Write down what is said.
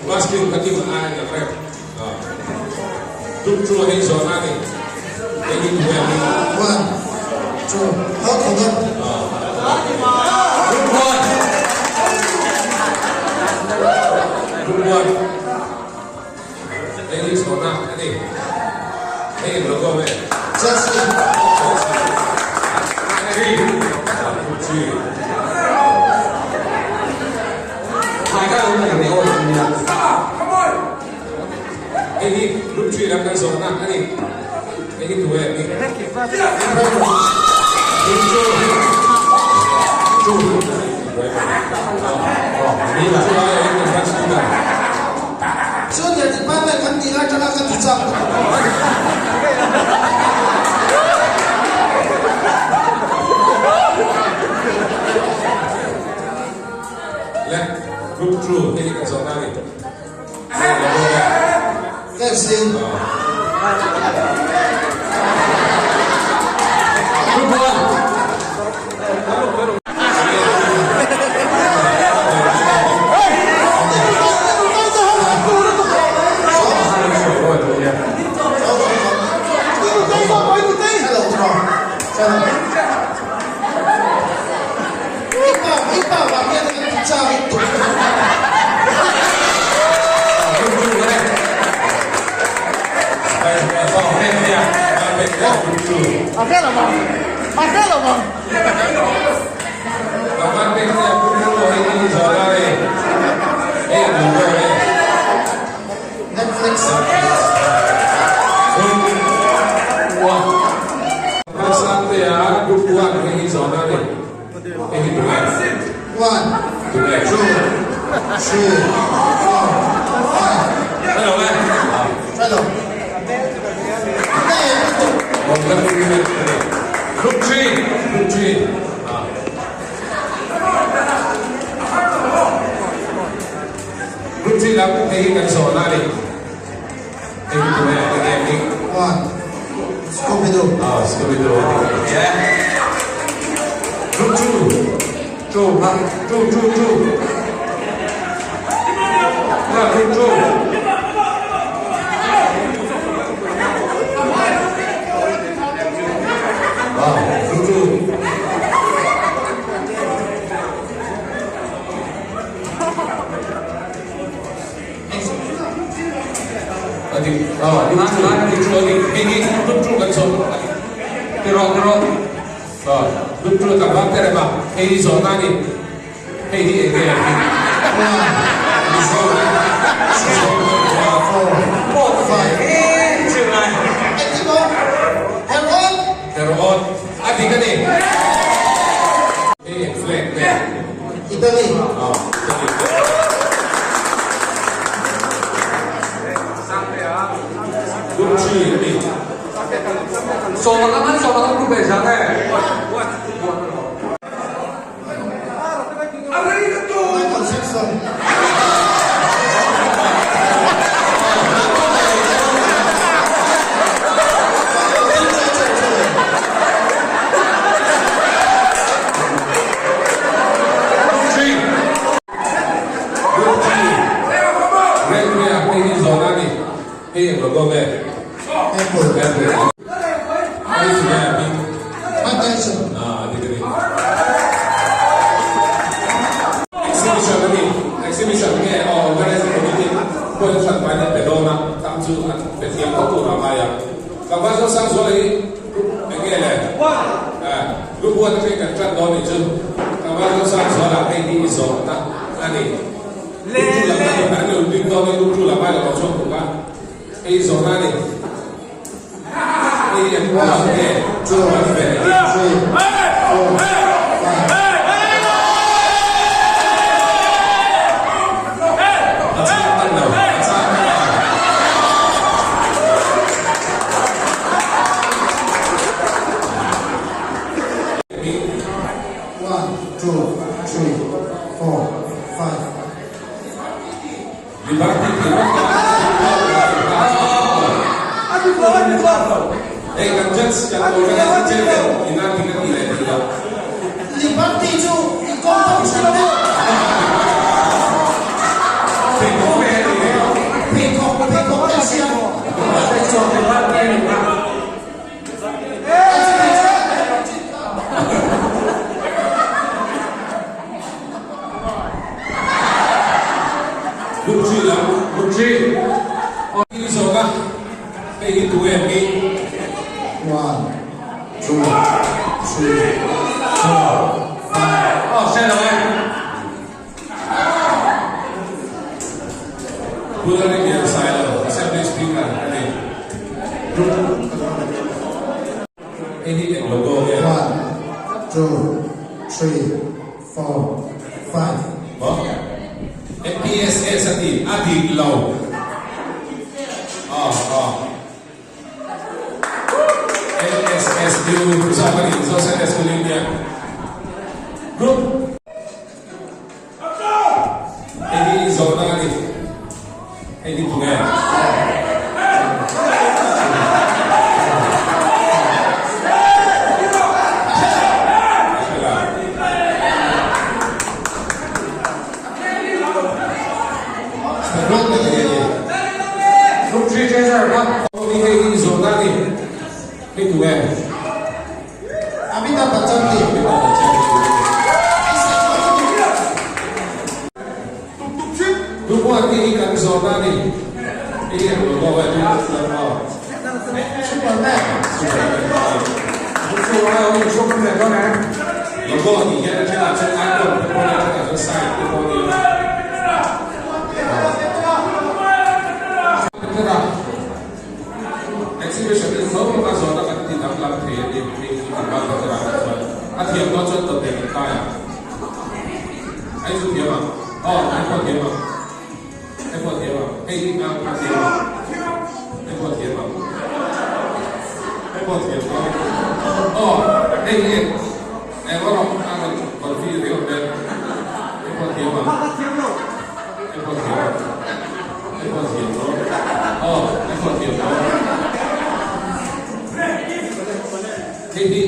Baskin ka tim a en rek. Group 2 hei zawh na ni. Hei hi tu em? One, two, ho tho deuh. Group 1. Group 1. Hei hi zawh na ani. Hei logo me. Chelsea. Three. Group 3. Hei hi group 3 lam kan zawh na ani. Hei hi tu em? Group 2. 2. Group 2 ai in kan student. Junior department kan tih lai tanga ka ti chak. Le group 2 hei hi kan zawh na ani. KFC. Group 1. Netflix. Group 1 hei hi zawh na ni. Hei hi tu nge? One, Tu nge? two, three, four, five. Hello le. Hello. Group 3, Group 3. Group 3 lam hei hi kan zawh na ni. Hei hi tu nge? Enge ni? One. Scooby-Doo. Ah, Scooby-Doo. Yeah. Group 2. 2, ha? 2, 2, 2. Ha, group 2. Ah, group 2. Adi, ah, group 2, group 2 adi. Hei hi group 2 kan zawh. Ti rawh, ti rawh. Ah, group 2 tak bang tere ma. Hei hi zawh na ni. Hei hi enge ni. One, Mizo. four, five. Eti mo? Heron. Heron. Adi ka ni. Hei flag ne. Italy. Ah, Italy. Group 3 ani. Michael Jackson. Group 3. Group 3. Red Ria hei hi zawh na ni. Hei eng logo nge? Apple. Apple. Hei chu nge hming? Mike Tyson. Ah, adi ka ni. Exhibition ani. Exhibition nge organizing committee pawhin hran pain an pe dawn a, tam chu an pe thiam khawp tur a ngai a. Tlangval zawng sang zual hi group eng nge le? Eh, group 1 atangin kan tan dawn nih chu. Tlangval zawng sang zual ah hei hi i zawh na a ni. Group 2 lam a ni, an lo ding dawn e, group 2 lam ai lo chhuak tuk a. Hei i zawh na a ni. Hei hi eng nge? Two, An ve a ni. three, four, five. A chang hman lo, a chang hman lo. One, two, three, four, five. Liberty tih vak a. Hei kan judge kan organizing chairman ina ti ka ti leh ti lo. Liberty chu i competition deuh. Thingpui ve a ni. Group 3 lam, Group 3. Aw, i zawk a, hei hi tu em hi? One, two, three, four, five. Aw, hre lo e. Pu Lalringlian Sailo, Assembly Speaker a ni. Hei hi eng logo nge? One, two, three, four, five. Maw? MPSS a ti, a dik lo. Aw, aw. MSSU zawk a ni, Mizo Sunday School India Group. Hei hi zawhna a ni. Hei hi tunge? Amitabh Bachchan ti. Superman. Exhibition hi zo a zawhna kan ti danglam thei a ni hei chu kan bak dawn ah chuan a thiam dawn chuan tawp leh kan kai ang. Ai chu thiam ang. Aw ai pawh thiam ang. Ai pawh thiam ang. Hei hi a thiam ang. Ai pawh thiam ang. Ai pawh thiam dawn. Aw hei hi eng rawng a rawn confi riau hmel. Ai pawh thiam ang. Ai pawh thiam ang. Ai pawh thiam dawn. Aw ai pawh thiam dawn. Hei hi.